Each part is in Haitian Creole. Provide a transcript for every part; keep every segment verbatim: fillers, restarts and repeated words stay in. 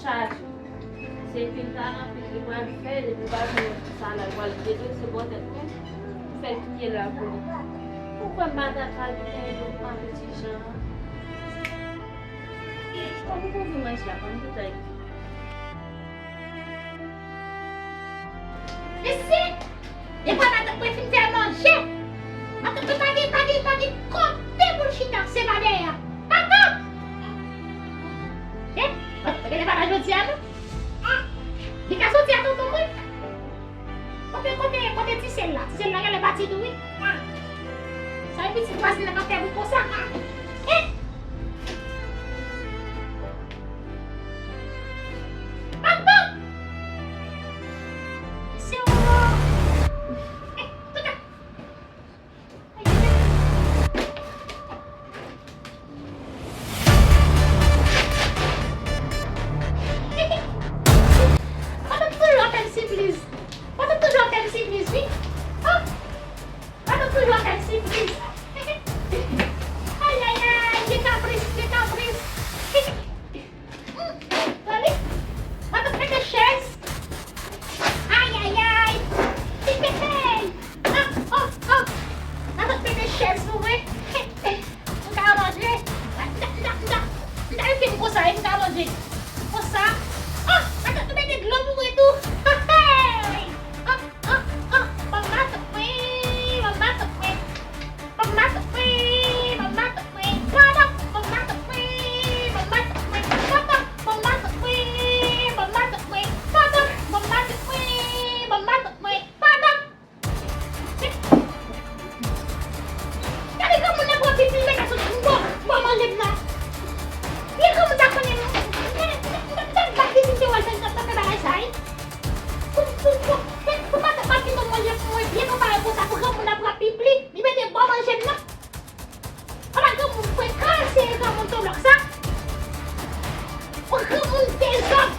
Chaje. Se kilti l anpil li pral fè, depi l pa jwenn yon ti salè, l pral deplese bò tèt mwen, fè l touye la pou li. Ou kwè m pa ta ka kite yon pati ti jan an? Kòm pou vin manje a, kòm pou ta. Mesye! Depi matant mwen fin fè manje, matant mwen pa gen, pa gen, pa gen kote pou l chita, se pa dèyè a. Matant! Eh, matant mwen genlè pa la jodi a, non? Li ka soti a tonton mwen? Kote, kote, kote ti sèl la? Ti sèl la genlè pati tou, wi. Sa e pitit vwazen nan k ap fè bri konsa? Eh! Matant! Mesye, oh! Eh, toutan! Matant toujou ap fè m sipriz. Matant toujou ap fè m sipriz, wi. Oh! Matant toujou ap fè m sipriz. Ayayay, li kapris, li kapris. Tande? Matant mete chèz. Ayayay. Hey, hey. Ah, oh, oh. Matant mete chèz pou mwen. M ka manje. M ta, m ta, m ta, m ta leve m konsa, m ka manje. Konsa. Ah, matant nou mete dlo pou mwen tou. Hey. Ah, ah, ah. Ban m matant mwen, ban m matant mwen. Ban m matant mwen, ban m matant mwen, pandan, ban m matant mwen, ban m matant mwen, pandan, ban m matant mwen, ban m matant mwen, pandan, ban m matant mwen, ban m matant mwen, pandan. Gade granmoun nan pran pipi, li mete sou bò, bò manje m nan. Li granmoun sa konnen m, m, m, m t ap bat li si m te wè l fè, fè, fè bagay sa, wi. Pou, pou, pou, pou, pou matant m ap vin ban m manje pou mwen byen prepare konsa, pou granmoun nan pran pipi, li mete bò manje m nan. Apa granmoun frekan se granmoun tonlòk sa? O granmoun dezòd!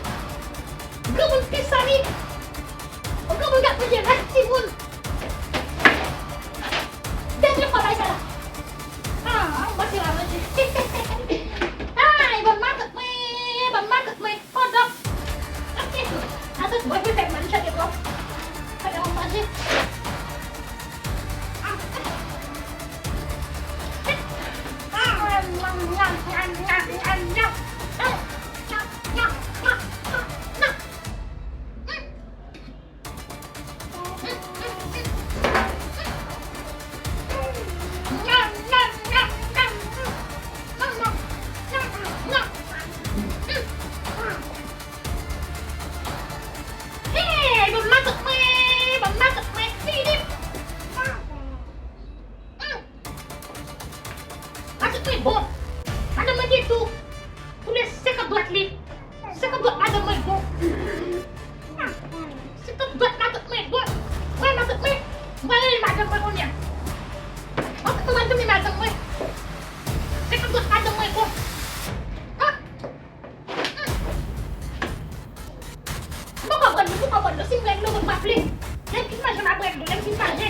Granmoun pisan li! O granmoun k ap manje rès timoun! Dènye fwa bay sa la! Ah, m panse w a manje. Ay, ban m matant mwen, ban m matant mwen. Hold up. Ok. Sa soti bò pou fè m mal, chante twòp. Fè m manje. Hey, ban m matant mwen, ban m matant mwen, Filip. Matant mwen bon. Matant mwen gen tou. Pou le senkant dwat li. Senkant dwat matant mwen bon. Senkant dwat matant mwen bon. Wè matant mwen. Mwen rele matant mwen kounye a. Matant mwen, matant mwen, matant mwen. Senkant dwat matant mwen bon. Ah! M poko pran dlo, m poko pran dlo. Si m pran dlo, m ap ple. Lè m fin manje, m ap pran dlo. Lè m fin manje.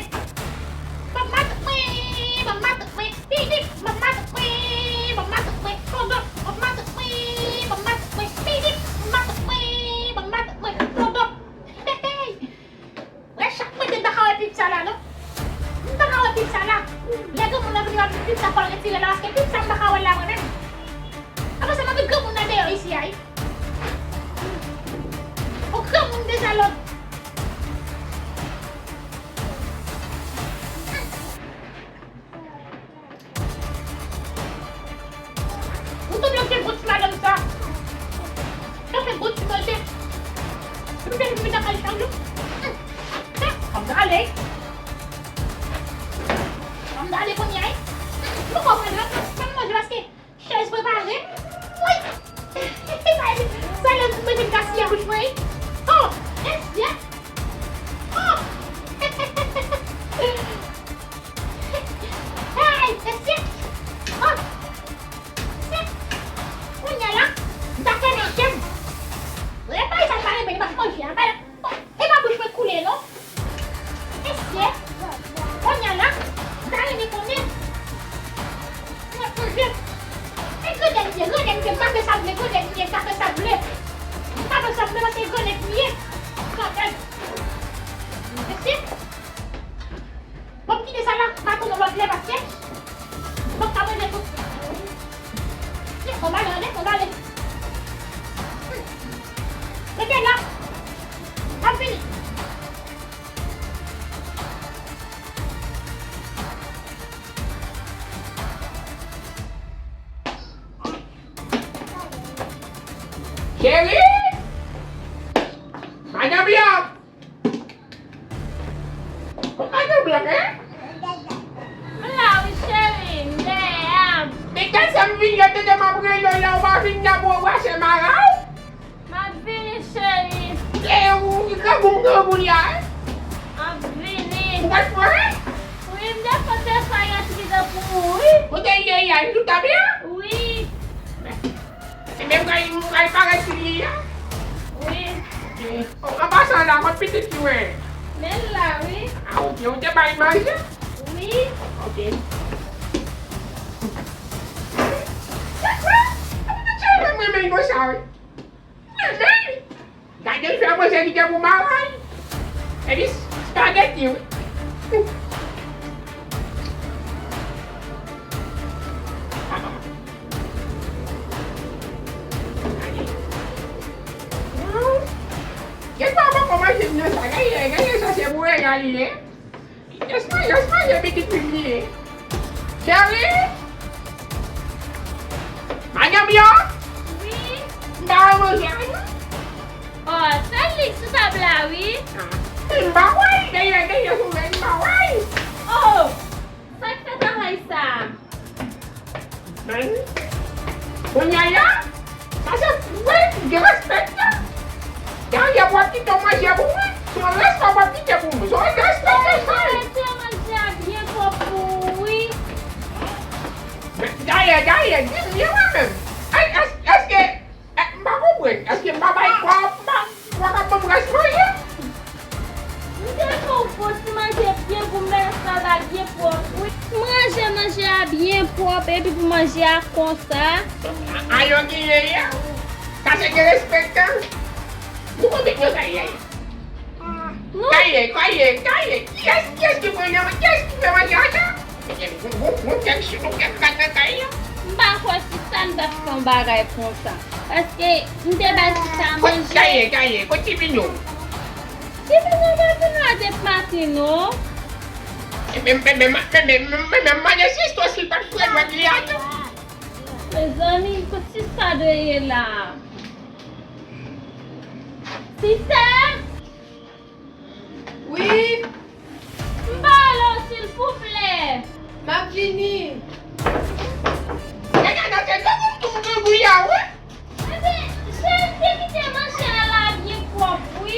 Ban m matant mwen, ban m matant mwen. Filip, ban m matant mwen, ban m matant mwen. Kondòm, ban m matant mwen, ban m matant mwen. Filip, ban m matant mwen, ban m matant mwen. Kondòm. Hey, hey. Wè, chak mwen te m pa ka wè pip sa la, non. M pa ka wè pip sa la. Lè granmoun nan vini wè pip sa, fò l retire l la, paske pip sa m pa ka wè l la mwen menm. Apre sa, m ap met granmoun nan deyò isi a, wi. O granmoun dezalòd. Ou tonbe antre gwo ti madanm sa. Sa fè gwo ti manje. Epi te vin nan kay chak jou. Ann ale. Ann ale kounye a, wi. M poko pran nan. Ann manje paske chèz prepare. Wi. Sa lè m manje m ka siye bouch mwen, wi. Oh, mesye. Oh. Hey, mesye! Oh! Mesye! Kounye a la, m ta fèmen je m. Lè bagay sa m pa renmen, m ap manje a. E pa bouch mwen koule, non. Mesye! Kounye a la, m ta renmen konnen. M ap manje. E grandèt m ye, grandèt m ye, m pa fè sa m vle, grandèt m ye, m pa fè sa m vle. Men paske grannen kriye. Kanmenm. Mesye. Bon, m kite sa la, m a tounen lòt lè paske m p ap ka manje tout. Lèt m ale, lèt m ale. Rete la. M ap vini. Cheri! Madanm Blank! Madanm Blank, en? M la wi, cheri, m dèyè a. Men kèlsa m vin, yo tande m ap rele w la, ou pa vin la pou w brase maray? M ap vini, cheri. E, ou grangou, m grangou li a, en? M ap vini. Ou pa t pran, en? Wi, m defann defann yon ti pito pou ou, wi. Ou te ye, ye, tout a byen? Wi. Ebyen, m pral, m pral parèt sou li a. Wi. Ok. An pasan la, kot pitit ki mwen? Men l la, wi. Ah, ok. Ou te bay manje? Wi. Ok. Mwen renmen l konsa, wi. Mwen renmen l. Gade l fè manje li gen pou maray. Epi spageti, wi. Gen pa poko manje m nan sa. Gade, gade sa se pou regal li ye. Yes, man, yes, man, gen pitit fi li ye. Cheri! Madanm yo? Wi. M ta renmen manje a, non? Oh, sèl li sou tab la, wi. Ah, m pa wè l, dèyè, dèyè, sou mwen, m pa wè l. Oh, sa k fè travay sa? Men, kounye a, sa se, wi, gen respè, non. Dayè, w ap kite w manje pou mwen. Se yon respè w ap kite pou mwen. Se yon respè w ap fè. Manje a byen pwòp pou ou, wi. Men, dayè, dayè, di m byen mwen menm. Èske, èske, èske, eh, m pa konprann. Èske m pa bay kwa, m pa, kwa k ap ban m rès manje? M te fè yon bon ti manje byen pou m, men sa va byen pwòp, wi. M ranje manje a byen pwòp, epi pou manje a konsa. A, a yo genyen ye. Sa se derespektan. Nou konn tout yo sa ye. Kaye, kaye, kaye. Kiyès, kiyès ki pran nan, kiyès ki fè manje a sa? Gon, gon, gon kèk chou, gon kèk kat nan kay la. M pa kwè sista m t ap fè yon bagay konsa. Paske m te bay sista manje. Kaye, kaye, kot ti pinyo? Ti pinyo pa vin la depi maten, non. Men, men, men, men, men, men, men, men, mande sista si l pa t fè dwèt li a tou. Mezanmi, kot sista dwe ye la? Sista! Wi. M pale w, silvouplè. M ap vini. Gade, gade, gade, gade, gade, gade, wi. Ebyen, cheri, m te kite manje a la byen pwòp, wi.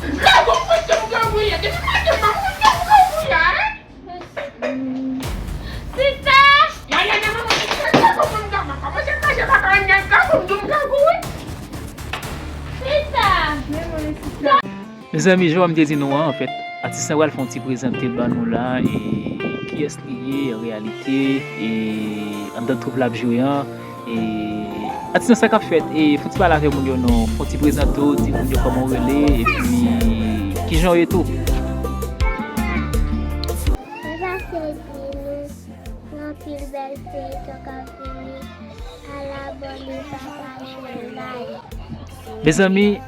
Lè w konn mwen se m gen mwen ye, depi maten m ap mwen se m gen mwen ye, en? Sista! Ya, ya, ya, manman, sista, sista, kòman m ka, kòman se kache pa ka renmen grangou, m di w grangou, wi. Sista! Mezanmi, jan m te di nou an, anfèt, atis lan pral fè yon ti prezante ban nou la, e kiyès li ye an reyalite, e anndan twoup l ap jwe an, e atis lan sa k ap fèt, e fè yon ti pale avè moun yo non, fè yon ti prezante w, di moun yo kòman w rele, epi kijan w ye tou. Mwen pase di nou, gen anpil bèl feyton k ap vini, al abòne, pataje, like. Mezanmi,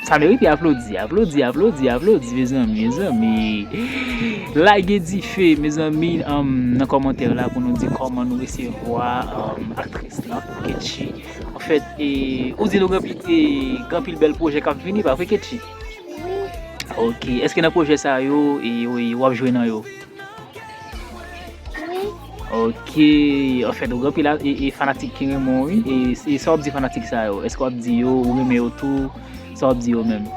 sa merite aplodi, aplodi, aplodi, aplodi, mezanmi, mezanmi. Lage dife, mezanmi, um, nan kòmantè la pou nou di kòman nou resevwa, um, aktris lan, Ketchy. Anfèt, e, ou di nou gen anpil, e, gen anpil bèl pwojè k ap vini, pa vre, Ketchy? Wi. Ok, èske nan pwojè sa yo, e, w, w ap jwe nan yo? Wi. Ok, anfèt, ou gen anpil a, e, e fanatik ki renmen w, wi. E, e sa w ap di fanatik sa yo? Èske w ap di yo ou renmen yo tou? Sa w ap di yo menm?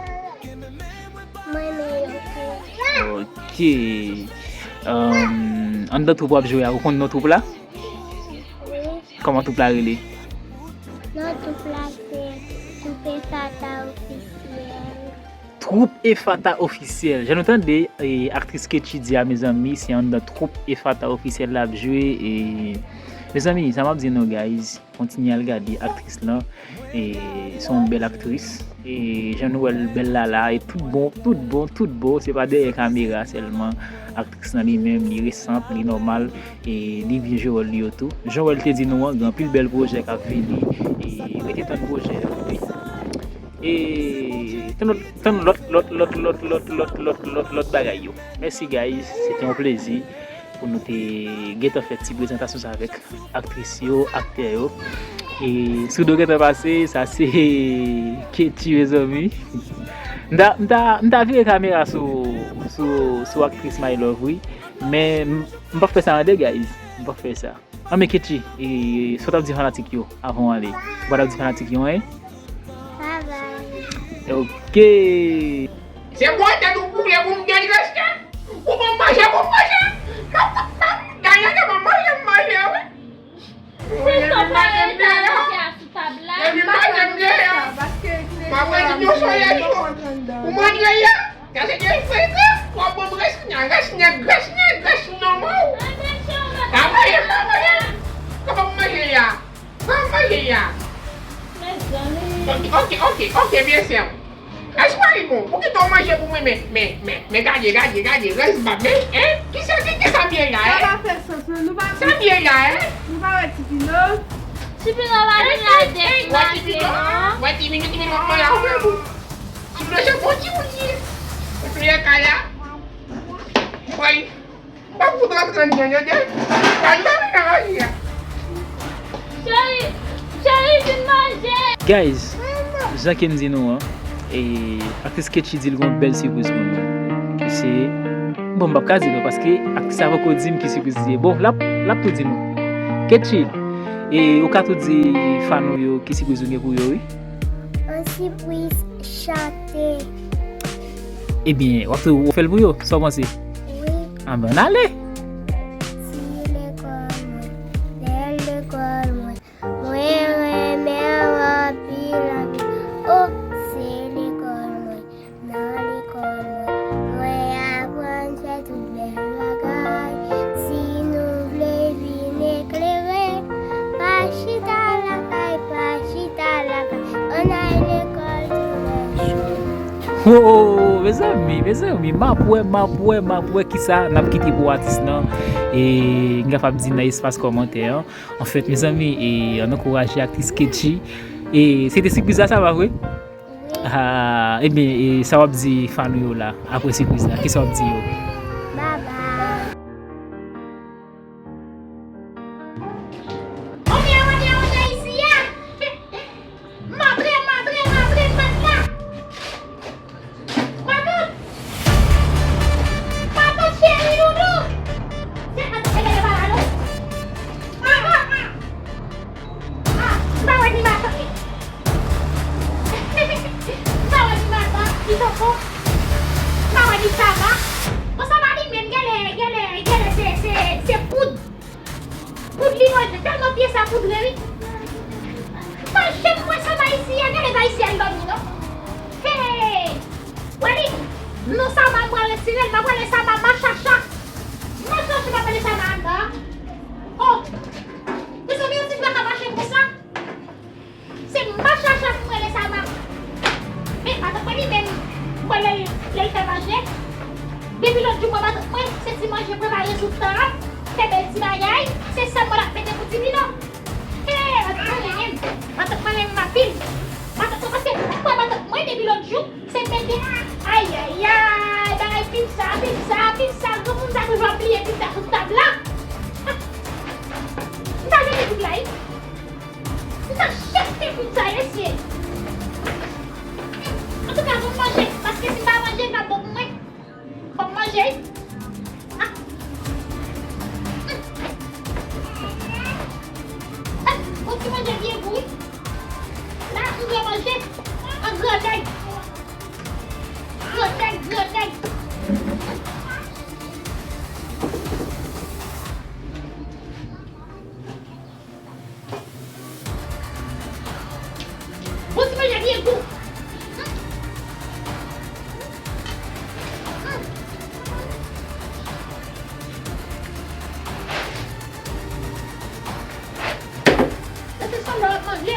Mwen renmen yo tou. Ok. Um, anndan twoup w ap jwe a, ou konn non twoup la? Wi. Kòman twoup la rele? Non twoup la se Twoup Efata Ofisyèl. Twoup Efata Ofisyèl. Jan nou tande, e, aktris Ketchy di a, mezanmi, se anndan Twoup Efata Ofisyèl l ap jwe. E, mezanmi, sa m ap di nou, guys, kontinye al gade aktris lan. E se yon bèl aktris. E jan nou wè l bèl la la, e tout bon, tout bon, tout bon. Se pa dèyè kamera sèlman. Aktris lan li menm, li resant, li nòmal. E li byen jwe wòl li yo tou. Jan w wè l te di nou an, gen anpil bèl pwojè k ap vini. E rete tann pwojè yo, wi. E tann lòt, tann lòt, lòt, lòt, lòt, lòt, lòt, lòt, lòt, lòt bagay yo. Mèsi, guys. Se te yon plezi pou nou te gentan fè ti prezantasyon sa avèk aktris yo, aktè yo. E si w gentan pase, sa se Ketchy, mezanmi. M ta, m ta, m ta vire kamera sou, sou, sou aktris My Love, wi. Men m, m p ap fè sa an de, guys. M p ap fè sa. Anben, Ketchy, e, sa w t ap di fanatik yo avan w ale? Ou pa t ap di fanatik yo anyen? Bye bye. Ok. Se bwè tèt ou pou vle pou m gen rèspè. Ou ban m manje pou m manje. Dayè, se pa manje m manje, wi. Wi, epi m manje m deyò. Epi m manje m deyò. M ap redi yon solèy cho. Ou manje yè? Gade gen frite, w ap ban m rès nèg, rès nèg, rès nèg, rès nonm ou. Pa manje, pa manje. Kòman m manje a? Kòman m manje a? Ok, ok, ok, ok, byen sè. Èske w bon? Poukisa w manje pou mwen, men, men, men, men, gade, gade, gade, rès bab, men, en? Kisa, ki, kisa byen la, en? Sa pa fè sans, non, nou pa... Sa byen la, en? Nou pa wè Tipino? Tipino pa vin la de maten, non? Wè Tipino, Tipino ap manje avè nou. Ti plèzi bon ti moun ye. Ou plè kay la. Woy. Pa fout rantre anndan, tande. Pa janm nan raje a. Cheri, cheri, vin manje. Guys, jan ke m di nou an, e, aktris Ketchy di l gon bèl sipriz pou nou. E se, bon, m p ap ka di nou, paske aktris la poko di m ki sipriz li ye. Bon, l ap, l ap tou di nou. Ketchy, e, ou ka tou di fan ou yo ki sipriz ou gen pou yo, wi. Yon sipriz chante. Ebyen, w ap tou fè l pou yo, sa w panse? Wi. Anben, ann ale! Ti lekòl mwen, bèl lekòl mwen, mwen renmen l anpil, anpil. O, se lekòl mwen, nan lekòl mwen, mwen aprann fè tout bèl bagay. Si nou vle vin eklere, pa chita lakay, pa chita lakay, ann al lekòl toulèjou. Wo, mezanmi, mezanmi, m ap wè, m ap wè, m ap wè kisa n ap kite pou atis lan. E m kapab di nan espas kòmantè an. Anfèt, mezanmi, e ann ankouraje aktris Ketchy. E se te sipriz la, sa pa vre? Wi. Ah, ebyen, e sa w ap di fan ou yo la, apre sipriz la? Kisa w ap di yo? Bye bye. Onde, onde, onde isi a? M antre, m antre, m antre, m antre la. Matant! Matant cheri doudou! Se matant, e gade pa la non. Ah, ah, ah. Ah, m pa wè ni matant li. M pa wè ni matant li tankou. M pa wè ni Saba. Bon, Saba li menm, genlè, genlè, genlè se, se, se poud. Poud li manje, tèlman pye sa poudre wi. M pa janm wè Saba isi a, genlè pa isi a l dòmi non. Hey! Wè li, non Saba m pral retire l, m ap rele Saba Machacha. Machacha m ap rele Saba anndan an. Oh! Mezanmi, yon ti blòk ap mache konsa. Se Machacha pou m rele Saba. Men, matant mwen li menm, m wè lè l, lè l fè manje. Depi lòt jou m wè matant mwen, se ti manje prepare sou tab, fè bèl ti bagay, se sèl mwen l ap mete pou Tipino. Hey, matant mwen renmen m. Matant mwen renmen m anpil. Matant mwen, paske m wè matant mwen depi lòt jou, se mete, ayayay, bagay pizza, pizza, pizza, granmoun sa toujou ap bliye pizza sou tab la. Ah, m pa jwenn pizza wi. M ta chèche pou m sa ye, mesye. Antouka, bon manje, paske si m pa manje, l p ap bon pou mwen. Fò m manje, wi. Ah. Mm. Ah, bon ti manje byen gou, wi. La, m vle manje. An gran nèg. Gran nèg, gran nèg. Bon ti manje byen gou. Sa se sèl lè w ap manje.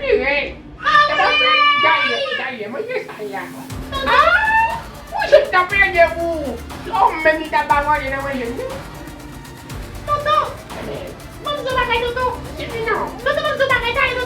vire. Gaye, gaye, manje sa ya. Ah, ou jis ta pede pou ou menm li ta ba manje nan manje m. Tonton, ban m di w bagay, tonton. Di m non. Tonton, ban m di w bagay, talè